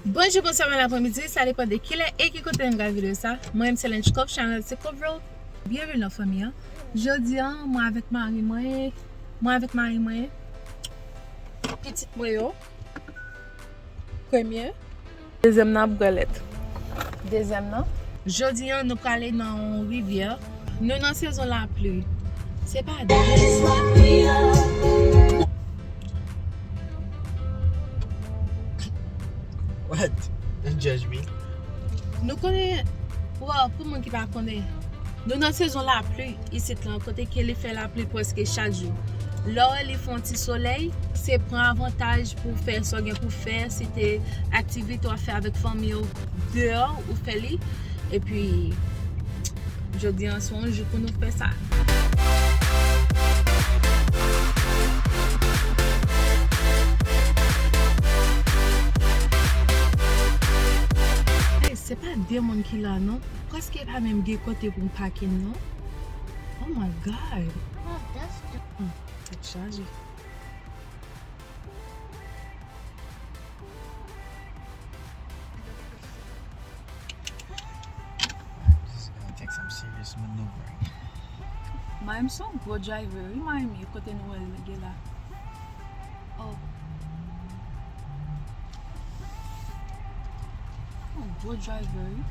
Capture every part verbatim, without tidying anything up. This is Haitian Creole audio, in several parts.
Bonjou, bonswa, bon apremidi, sa depann de kilè e ki kote nou gade videyo sa. Mwen, m se Lench Cove, chanèl se Cove Vlog. Byenveni nan fanmi an. Jodi an, mwen avèk mari mwen, mwen avèk mari mwen, pitit mwen yo, premye. Dezyèm nan ap bwè lèt. Dezyèm nan. Jodi an, nou prale nan yon rivyè. Nou nan sezon lapli. Se pa de. What? Don't judge me. Nou konnen, well, pou moun ki pa konnen, nou nan sezon lapli isit lan, kote ke li fè lapli prèske chak jou. Lè w wè li fè yon ti solèy, se pran avantaj pou w fè sa w gen pou w fè, si te aktivite w ap fè avèk fanmi w deyò, ou fè li. Epi, jodi an, se yon jou pou nou fè sa. Ey, se pa de moun ki la, non. Prèske pa menm gen kote pou m pake, non. Oh my God. Hmm, tèt chaje. This is gonna take some serious maneuvering. Mari m se yon gwo driver, wi, mari m ye kote nou wè l gen la. Oh. Yon gwo driver, wi.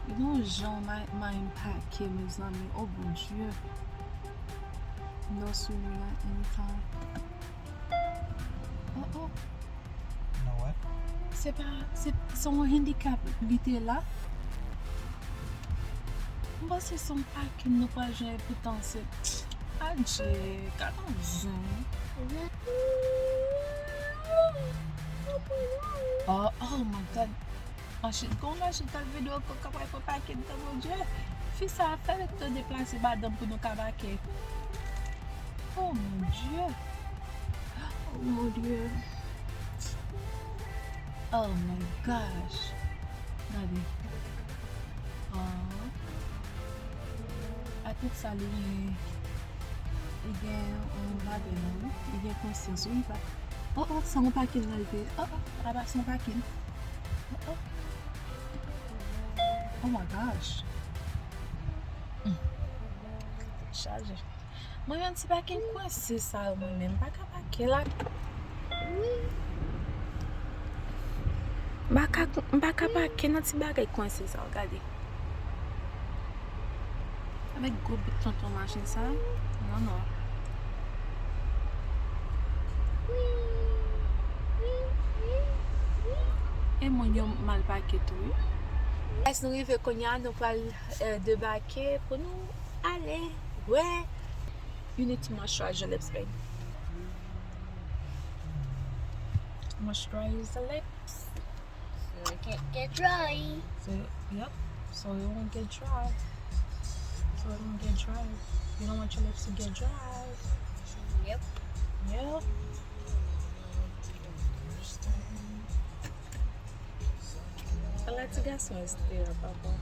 Gen yon jan ma-, mari m pake, mezanmi. Oh, Bondye. No swimming at any time. Oh, oh. You know what? Se pa, se, se yon handicap li te la. M panse se yon pakin nou pral jwenn, epoutan se, adje, gad yon zen. Oh, oh my God. Machin, kon machin k ap vide w, k ap pran pakin nan, Bondye. Fi sa a fè l tou deplase madanm pou nou ka pake. Oh mon Dieu. Oh mon Dieu. Oh my gosh. Gade. Ah. Atèt sa li gen, li gen yon bagay nan wi. Li gen konsyans wi. Li pa, oh, oh, se yon pakin nan li te. Oh, oh, aba se yon pakin. Oh, oh. Oh my gosh. Hmm. Tèt chaje. Mwen menm ti pakin kwense sa yo, mwen menm m pa ka pake la. Wi. M pa ka, m pa ka pake nan ti bagay kwense sa yo, gade. Avèk gwo bout tonton machin sa. Non, non. E moun yo mal pake tou, wi. Guys, nou rive kounye a, nou pral, euh, debake pou nou ale wè. You need to moisturize your lips, babe. Moisturize the lips. So it can't get dry. So, yep. So it won't get dry. So it won't get dry. You don't want your lips to get dry. Yep. Yep. Ala ti gason Esther, papa.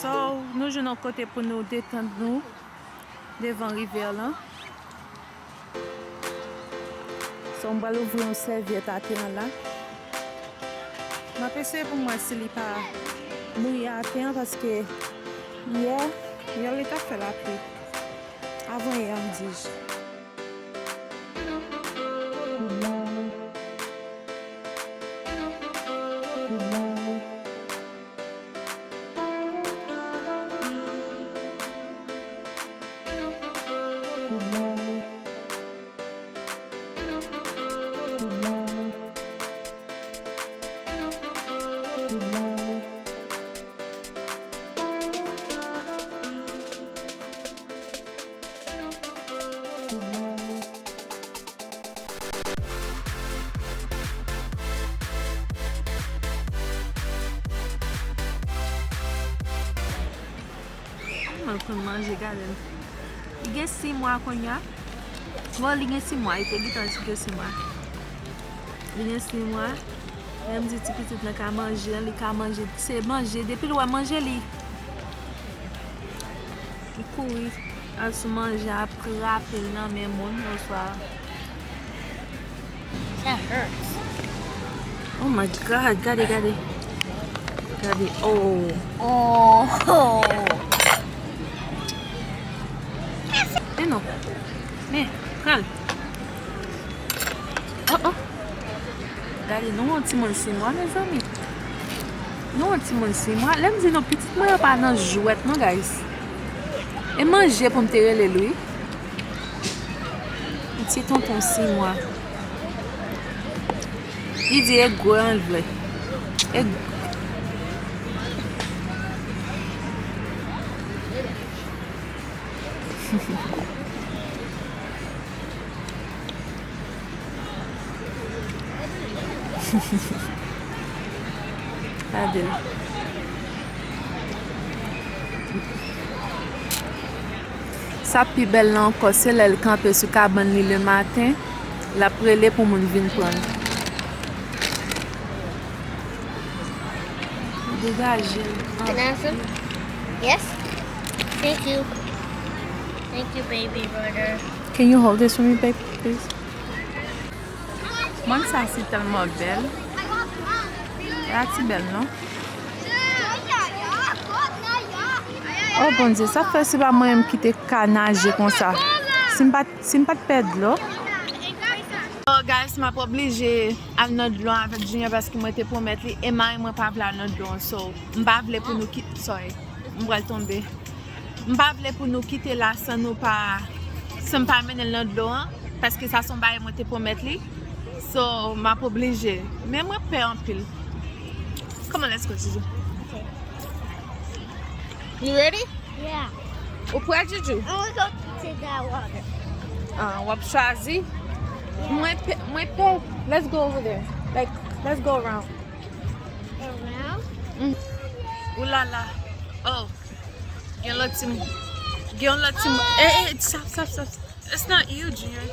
So, nou jwenn yon kote pou nou detann nou devan rivyè lan. So, m pral ouvri yon sèvyèt atè an la. M ap eseye pou m wè si li pa mouye atè an, paske yè, yè li t ap fè lapli. Avan yè, m di. Mwen konn manje, gade l. Li gen sis mwa kounye a. Bon, li gen sis mwa, li te gentan di gen sis mwa. Li gen sis mwa. Lè m di ti pitit lan ka manje, li ka manje. Se manje, depi l wè manje, li, li kouri al sou manje, ap rape l nan men moun, oswa. That hurts. Oh my God, gade, gade. Gade, oh. Oh. Men non. Men, pran l. Oh, oh. Gade, nou yon timoun sis mwa, mezanmi. Nou yon timoun sis mwa. Lè m di nou, pitit mwen an pa nan jwèt, non, guys. E manje pou m te rele l, wi. Yon ti tonton sis mwa. Li di e gwo an l vle. E gwo. Gade l. Sa pi bèl la ankò, se lè l kanpe sou kabann li lematen, l ap rele pou moun vin pran l. Degaje l. Can I have some? Yes. Thank you. Thank you, baby brother. Can you hold this for me, babe, please? Mòn sa si tèlman bèl. E a ti bèl, non? Oh, Bondye, sa fè se pa mwen menm ki te ka naje konsa. Si m pa t, si m pa t pè dlo. Oh, guys, m ap oblije al nan dlo avèk Junior paske mwen te pwomèt li e mari mwen pa vle al nan dlo an. So, m pa vle pou nou ki-, sorry. M pral tonbe. M pa vle pou nou kite la san nou pa, san m pa mennen l nan dlo an, paske sa se yon bagay mwen te pwomèt li. So, m ap oblije. Men mwen pè anpil. Come on, let's go, Juju. Okay. You ready? Yeah. Ou prè, Juju? I wanna go to that water. Ah, w ap chwazi? Yeah. Mwen pè, mwen pè. Let's go over there. Like, let's go around. Around? Mm. Ooh la la. Oh. Gen lòt timoun. Gen yon lòt timoun. Eh, eh, stop, stop, stop. It's not you, Junior.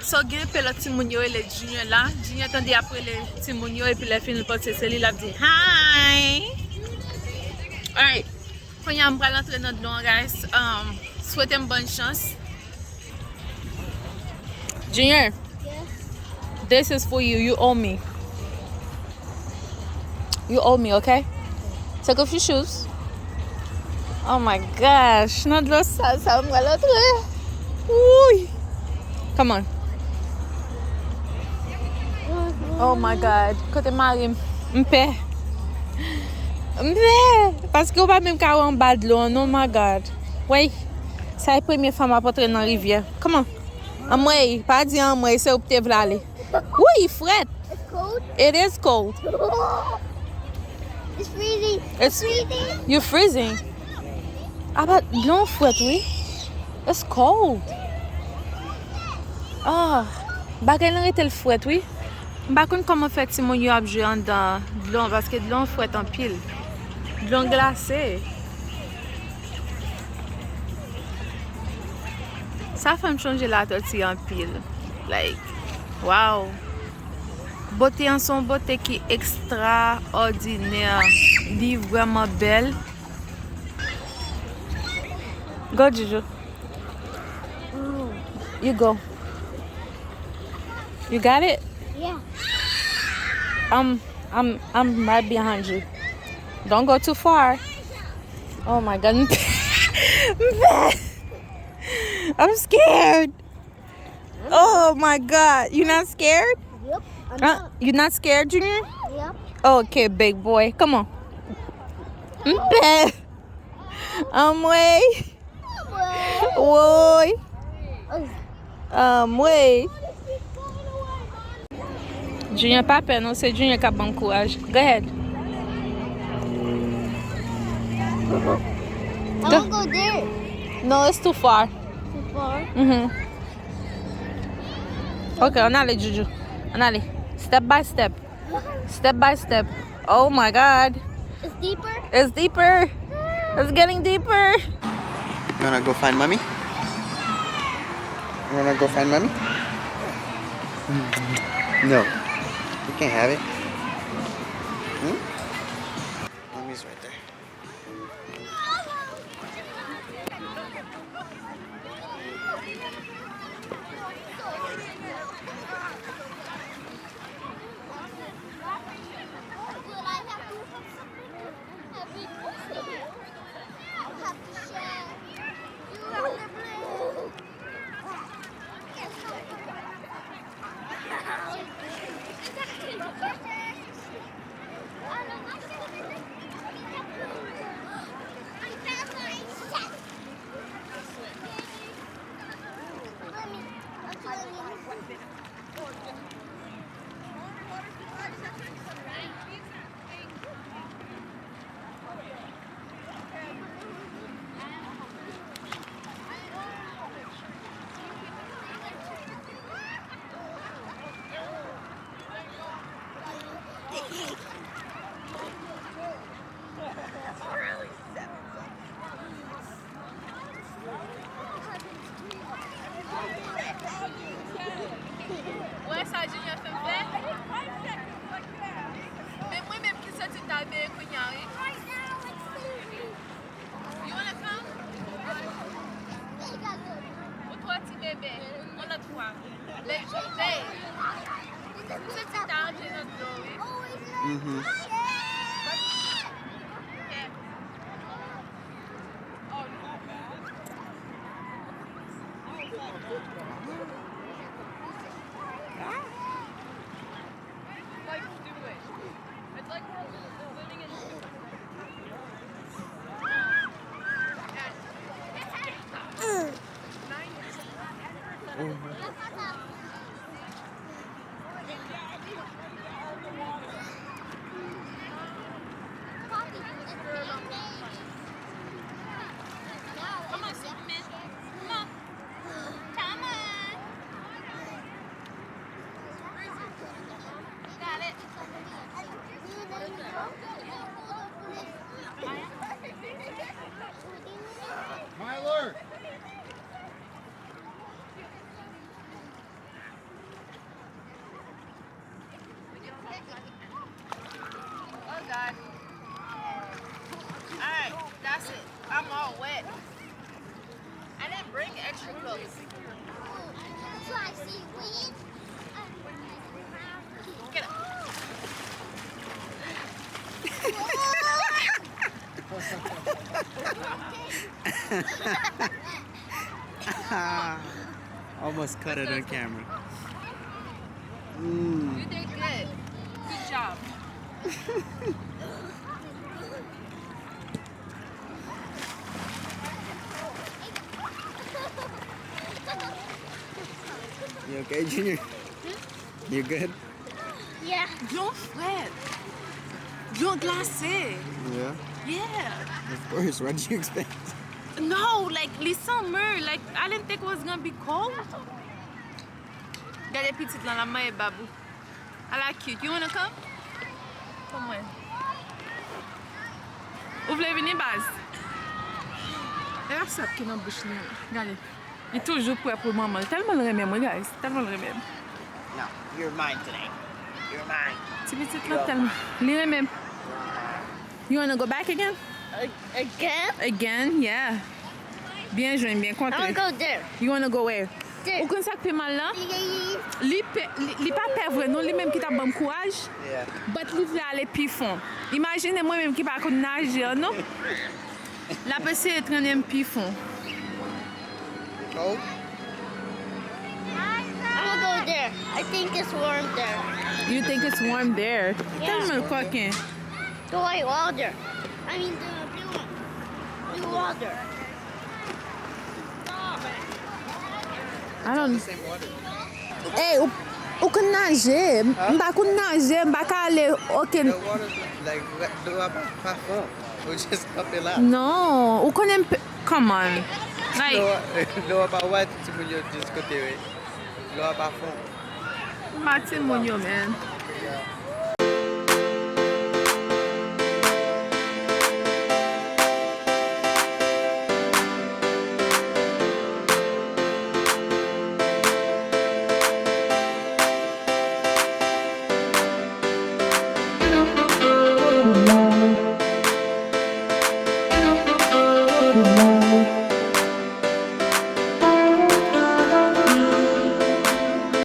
So, gen pe lòt timoun yo rele Junior la. Junior tande ap rele timoun yo, epi lè fini l panse se li, l ap di, "Hi!" Alright. Kounye a, m pral antre nan dlo an, guys. Um, swete m bòn chans. Junior, this is for you. You owe me. You owe me, okay? Take off your shoes. Oh my gosh. Nan dlo sal sa, m pral antre. Wouy. Come on. Oh my God. Kote mari m? M pè. M pè. Paske w pa menm ka wè anba dlo an, non, my God. Wey. Sa e premye fwa m ap antre nan rivyè. Come on. Anmwey, pa di anmwey, se ou ki te vle ale. Wi, frèt. It's cold. It is cold. It's freezing. It's freezing. You freezing. Apa dlo an frèt, wi. It's cold. Ah, bagay lan rete l frèt, wi. M pa konn kòman fè timoun yo ap jwe anndan dlo an, paske dlo an frèt anpil. Dlo an glase. Sa fè m chonje Latòti anpil. Like, wow. Bote an se yon bote ki ekstraòdinè. Li vrèman bèl. Go, Juju. You go. You got it? Yeah. I'm, I'm, I'm right behind you. Don't go too far. Oh my God. I'm scared. Oh my God. You not scared? Yep. I'm Huh? not. You not scared, Junior? Yep. Okay, big boy. Come on. M pè. Anmwey. Woy. Anmwey. Junior pa pè non, se Junior k ap ban m kouraj. Go ahead. I wanna go there. No, it's too far. Too far? Mm-hmm. Ok, ann ale, Juju. Ann ale. Step by step. Step by step. Oh my God. It's deeper? It's deeper. It's getting deeper. You wanna go find mommy? You wanna go find mommy? No. You can't have it. Hmm? Mommy's right there. Ou wè sa Junior fè m fè? Men mwen menm ki soti ta veye kounye a, wi. You wanna come? Ou twò ti bebe. Yon lòt fwa. Lè, lè, m soti ta antre nan dlo, wi. Mhm. Myler! Oh God. Alright, that's it. I'm all wet. I didn't bring extra clothes. Get up. Almost cut it on camera. Mm. You did good. Good job. You okay, Junior? You good? Yeah. Dlo frèt. Dlo glase. Yeah. Yeah. Of course. What did you expect? No, like, li summer. Like, I didn't think it was gonna be cold. Gade pitit lan, l ap manje babou. A la cute. You wanna come? Kòman? Ou vle vini, baz? E ap sap ki nan bouch li. Gade. Li toujou prè pou manman l. Tèlman l renmen mwen, guys. Tèlman l renmen m. No, you're mine today. You're mine. Ti pitit lan tèlman li renmen m. You wanna go back again? Again? Again, yeah. Byen jwenn, byen kontre. I wanna go there. You wanna go where? There. Ou konn sa k pi mal la? Li, li, li pa pè vre non, li menm ki t ap ban m kouraj. Yeah. But li vle ale pi fon. Imajine mwen menm ki pa konn naje an non. L ap eseye trennen m pi fon. Oh. I'm gonna go there. I think it's warm there. You think it's warm there? Yeah. Tèlman l kòken. The white water. I mean the blue one. Blue water. I don't. Hey, ou, ou konn naje? Huh? M pa konn naje, m pa ka ale okenn. The water, like, dlo a pa, pa fon. Ou just kanpe la. Non, ou konnen m pe-, come on. Like, dlo a, dlo a pa wè timoun yo just kote yo ye. Dlo a pa fon. M pa timoun yo, man.